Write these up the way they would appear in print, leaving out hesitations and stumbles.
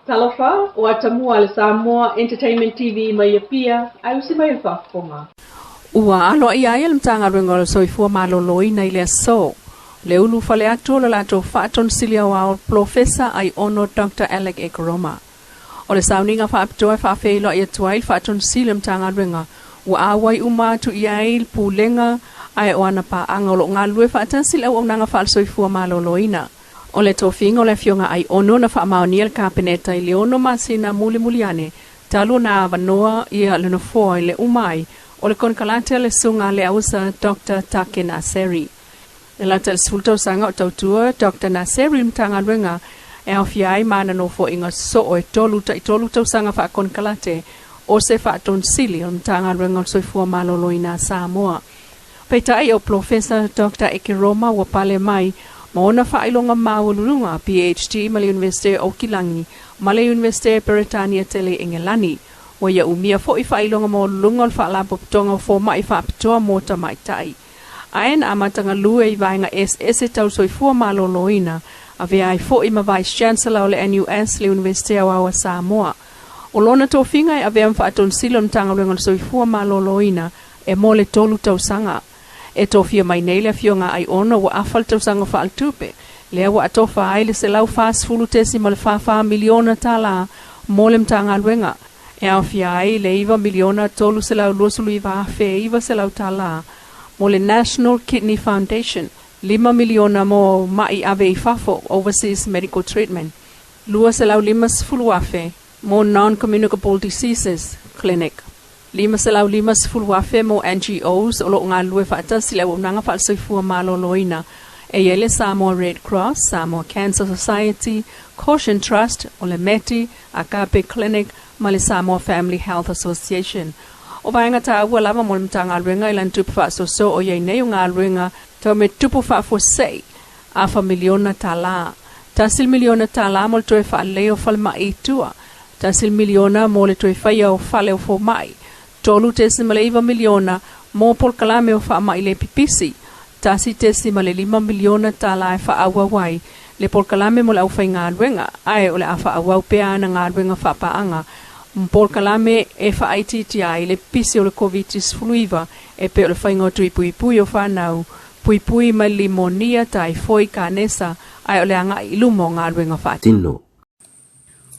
Talofa, ua tamua le Samoa Entertainment TV mai Apia, ae usi mai le faafofoga. Ua aloaia ai e le Matagaluega o le Soifua Maloloina i le aso le ulufale atu o le latou Faatonu Sili Aoao Polofesa Aiono Doctor Alec Ekeroma. O le sauniga faapitoa e faafeiloai atu ai le Faatonu Sili o le Matagaluega ua auai uma atu i ai le Pulega ae o ana paaga o lo o galulue faatasi i le auaunaga faale-soifua maloloina. O le tofiga o le Afioga Aiono na faamaonia e le Kapeneta i le 6 masina mulimuli ane talu ona avanoa ia le nofoa i le uma ai o le konekarate a le Susuga a Leausa Doctor Take Naseri. E lata i le 10 tausaga o tautua Doctor Naseri i le Matagaluega e aofia ai ma ana nofoaiga sosoo e tolu taitolu tausaga faakonekarate o se Faatonu Sili o le Matagaluega o le Soifua Maloloina a Samoa. Peitai o Polofesa Doctor Ekeroma ua pale mai ma ona faailoga maualuluga PhD ma le Iunivesite o Aukilagi ma le Iunivesite Peretania tele i Engelani. Ua ia umia foi faailoga maualuluga o le Faalapotopotoga o Fomai Faapitoa mo Tamaitai. Ae na amata galue i vaega eseese tau soifua maloloina, avea ai foi ma Vice Chancellor o le NUS, le Iunivesite Aoao a Samoa. O lona tofiga e avea ma Faatonu Sili o le Matagaluega o le Soifua Maloloina e mo le 3 tausaga. E tofia mai nei le Afioga Aiono ua afa le tausaga faaletupe, lea ua atofa ai le $140.44 miliona tala mo le Matagaluega, e aofia ai le $9,329,900 mo le National Kidney Foundation, 5 miliona mo ma'i ave i fafo, overseas medical treatment, $250,000 mo non-communicable diseases clinic, $550,000 mo NGOs o lo o galulue faatasi i le auaunaga faale-soifua maloloina e i ai le Samoa Red Cross, Samoa Cancer Society, Caution Trust, o le METI, Agape Clinic ma le Samoa Family Health Association. O vaega taua lava mo le Matagaluega i lana tupe faasoasoa o i ai nei o galuega tau me tupu faafuasei afa miliona tala. $1 miliona tala mo le toe faaleleia o falemai i tua. $1 miliona mo le toe faia o fale o fomai. $3.9 miliona mo polokalame o faamai le pipisi. $1.5 miliona tala e faaauau ai le polokalame mo le aufaigaluega, ae o le a faaauau pea ana galuega faapaaga ma polokalame e faaitiitia ai le pipisi o le Koviti-19 e pei o le faiga o tui puipui o fanau, puipui mai le limonia, taifoi, kanesa, ae o le agai i luma o galuega faatino.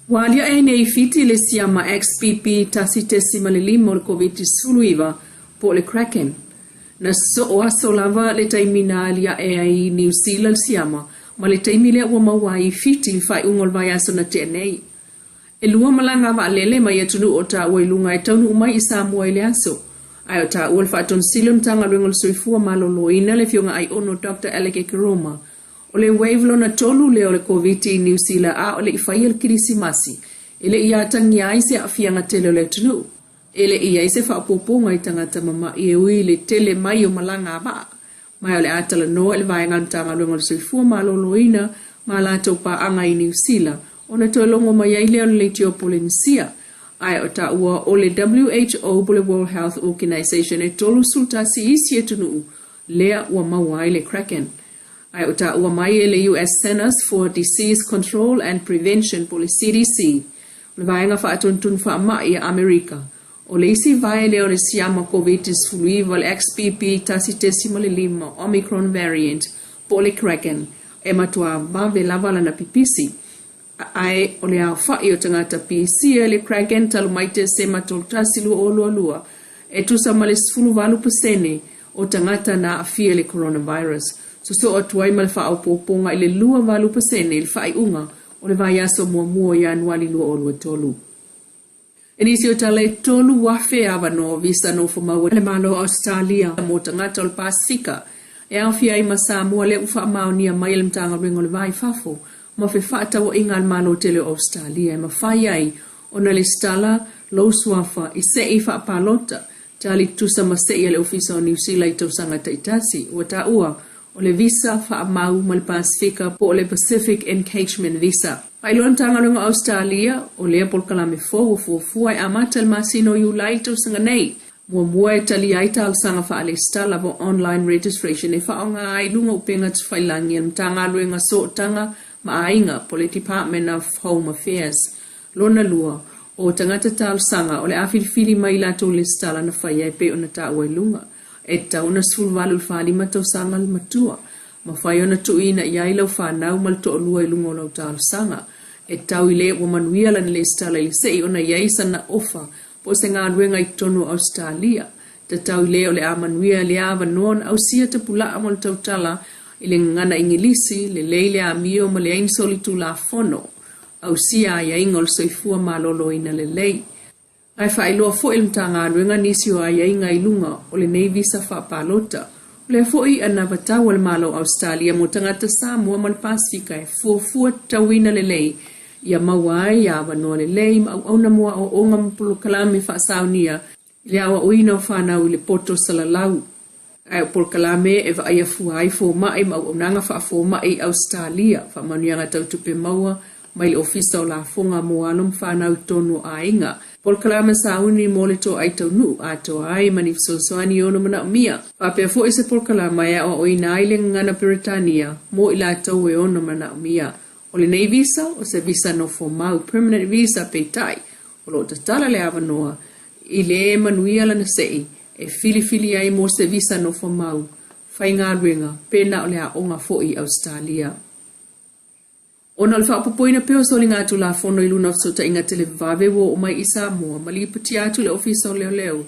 Ua aliae nei i Fiti le siama XBB 1.5 o le Koviti-19 po o le Kraken. Na sosoo aso lava le taimi na aliae ai i Niu Sila le siama ma le taimi lea ua maua ai i Fiti i le faaiuga o le vaiaso na tea nei. E lua malaga a vaalele mai atunuu o taua i luga e taunuu mai i Samoa i le aso. Ae o taua le Faatonu Sili o le Matagaluega o le Soifua Maloloina le Afioga Aiono Doctor Alec Ekeroma O le wave lona tolu lea o le Koviti i Niu Sila a o le i faia le Kirisimasi, e le i atagia ai se aafiaga tele o le atunuu. E le i i ai se faaopoopoga i tagata mama'i e ui i le tele mai o malaga a vaa. Ma o le a talanoa i le vaega a le Matagaluega o le Soifua Maloloina ma a latou paaga i Niu Sila ona toe logo mai ai lea o le leitio Polenisia. Ae o taua o le WHO po le World Health Organization e 31 isi atunuu lea ua maua ai le Kraken. Ae o taua mai e le US Centers for Disease Control and Prevention po o le CDC, o le vaega faatonutonu faamai a Amerika, o le isi vae lea o le siama Koviti-19 le XBB 1.5 Omicron variant po o le Kraken, e matuā vave lava lana pipisi. Ae o le aofai o tagata pisia i le Kraken talu mai Tesema 31, 2022, e tusa ma le 18% o tagata na aafia i le coronavirus, sosoo atu ai ma le faaopoopoga i le 28% i le faaiuga o le vaiaso muamua o Ianuali 2023. I nisi o tala e 3,000 avanoa visa nofomau a le Malo o Ausetalia mo tagata o le Pasefika e aofia ai ma Samoa lea ua faamaonia mai e le Matagaluega o le Va i Fafo ma Fefaatauaiga a le Malo tele o Ausetalia e mafai ai ona lesitala lou suafa i se'i faapalota tali tutusa ma se'i a le Ofisa o Niu Sila i tausaga taitasi ua taua o le visa faamau ma le Pasefika po o le Pacific Encagement Visa. Faailoa le Matagaluega o Ausetalia, o lea polokalame fou ua fuafua e amata i le masina o Iulai i le tausaga nei. Muamua e talia ai talosaga faalesitala po o online registration e faaaoga ai luga o upega tufailangi a le Matagaluega Sootaga ma Aiga po o le Department of Home Affairs. Lona lua, o tagata talosaga o le a filifili mai i latou lesitala na faia e pei ona taua i luga. E tatau ona 18 i le 45 tausaga le matua. Mafai ona tuuina i ai lau fanau ma le toalua i luga o lau talosaga. E tatau i le ua manuia lana lesitala i le se'i ona i ai sana ofa po o se galuega i totonu o Ausetalia. Tatau i le o le a manuia lea avanoa ona ausia tapulaa mo le tautala i le gagana Igilisi, lelei le amio ma leai ni solitulafono. Ausia aiaiga o le soifua maloloina lelei. Ae faailoa foi e le Matagaluega nisi o aiaiga i luga o lenei visa faapalota. O lea foi anavatau a le Malo o Ausetalia mo tagata Samoa ma le Pasefika e fuafua tatauina lelei ia maua ai avanoa lelei ma auauna mo aoaoga ma polokalame faasaonia i le aoaoina o fanau i le poto salalau. Ae o polokalame e vaaia fua ai fomai ma auaunaga faafomai i Ausetalia, faamanuiaga tau tupe maua mai le Ofisa o Lafoga mo alo ma fanau i totonu o aiga, polokalame sauni mo le toai taunuu atoa ai ma ni fesoasoani e ono manaomia, faapea foi se polokalama e aoaoina ai le gagana Peretania mo i latou e ono manaomia. O lenei visa, o se visa nofomau, permanent visa, peitai, o lo o tatala le avanoa i le manuia lana se'i e filifili ai mo se visa nofomau, faigaluega, pe na o le aoga foi i Ausetalia. Ona o le faaopoopoina pea o soligatulafono i luna o fesootaiga televavave ua oo mai i Samoa ma lipotia atu i le Ofisa o Leoleo,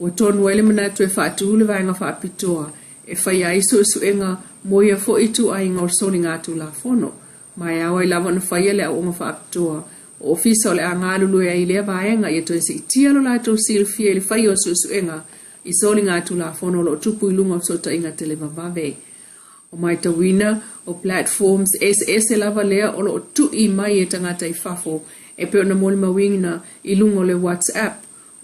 ua tonu ai le manatu e faatu le vaega faapitoa e faia ai suesuega mo ia foi ituaiga o soligatulafono, ma e ao ai lava ona faia le aoaoga faapitoa o ofisa o le a galulue ai i lea vaega ia toe siitia lo latou silafia i le faia o suesuega i soligatulafono o lo o tupu i luga o fesootaiga televavave. Ua matauina, o platforms eseese lava lea o lo o tui mai e tagata i fafo e pei ona molimauina i luga o le WhatsApp,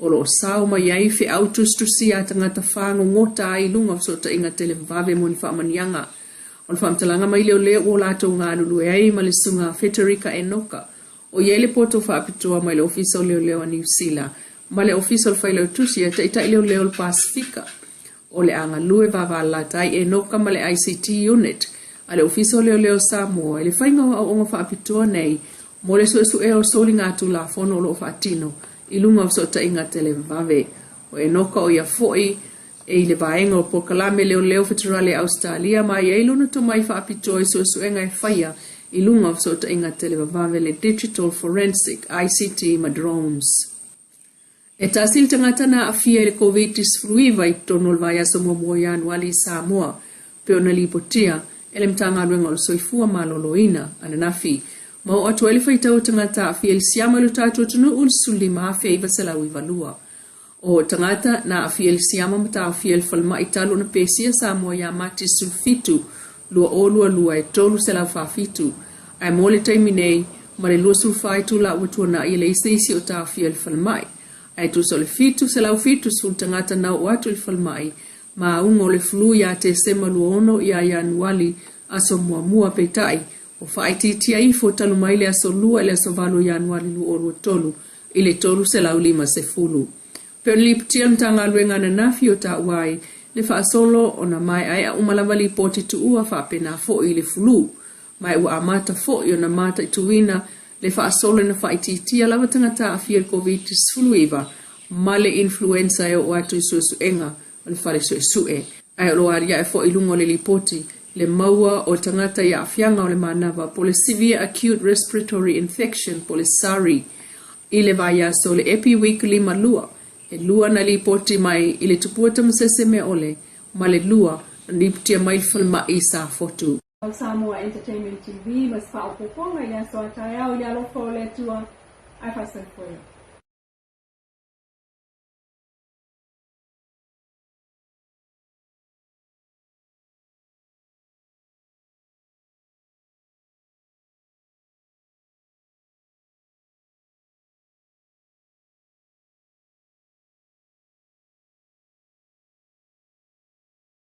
o lo o sao mai ai feau tusitusia a tagata fagogota ai i luga o fesootaiga televavave mo ni faamanuiaga. O le faamatalaga mai lea o lea ua latou galulue ai ma le Susuga Feterika Enoka, o i ai le poto faapitoa mai le Ofisa o Leoleo a Niu Sila ma le Ofisa o le Failautusi a Taitai Leoleo o le Pasefika. O le a galue vavalalata ai Enoka ma le ICT Unit a le Ofisa o Leoleo o Samoa i le faiga o aoaoga faapitoa nei mo le suesuea o soligatulafono o lo o faatino i luga o fesootaiga televavave. O Enoka o ia foi e i le vaega o Polokalame Leoleo Feterale a Ausetalia ma e i ai lona tomai faapitoa i suesuega e faia i luga o fesootaiga televavave le Digital Forensic, ICT ma Drones. E tasi le tagata na aafia i le Koviti-19 i totonu o le vaiaso muamua o Ianuali i Samoa, pei ona lipotia e le Matagaluega o le Soifua Maloloina ananafi. Ma oo atu ai le faitau o tagata aafia i le siama i lo tatou atunuu i le 15,992. O tagata na aafia i le siama ma taofia i le falemai talu ona pesia Samoa ia Mati 17, 2022 e 347, ae mo le taimi nei, ma le 24 itula ua tuanai e leai se isi o taofia i le falemai. Ae tusa o le 770 tagata na oo atu i le falemai ma auga o le flu ia Tesema 26 ia Ianuali aso muamua peitai ua faaitiitia ifo talu mai le aso 2 i le aso 8 o Ianuali 2023 i le 350. Pei ona lipotia le Matagaluega ananafi o taua ai le faasolo ona maeaea uma lava lipoti tuua faapena foi i le fulu. Ma ua amata foi ona mataituina le faasolo ina faaitiitia lava tagata aafia i le Koviti-19 ma le influenza e oo atu i suesuega o le fale suesue. Ae o lo o aliae foi i luga o le lipoti le maua o tagata i aafiaga o le manava po o le Severe Acute Respiratory Infection po o le SARI i le vaiaso o le Epi Week 52, e lua na lipoti mai i le tupua tamasese meaole ma le lua na lipotia mai i le falemai i Safotu. Samoa Entertainment TV ma se faaopoopoga i le aso a taeao i le alofa o le Atua. Ae faasoifuaina.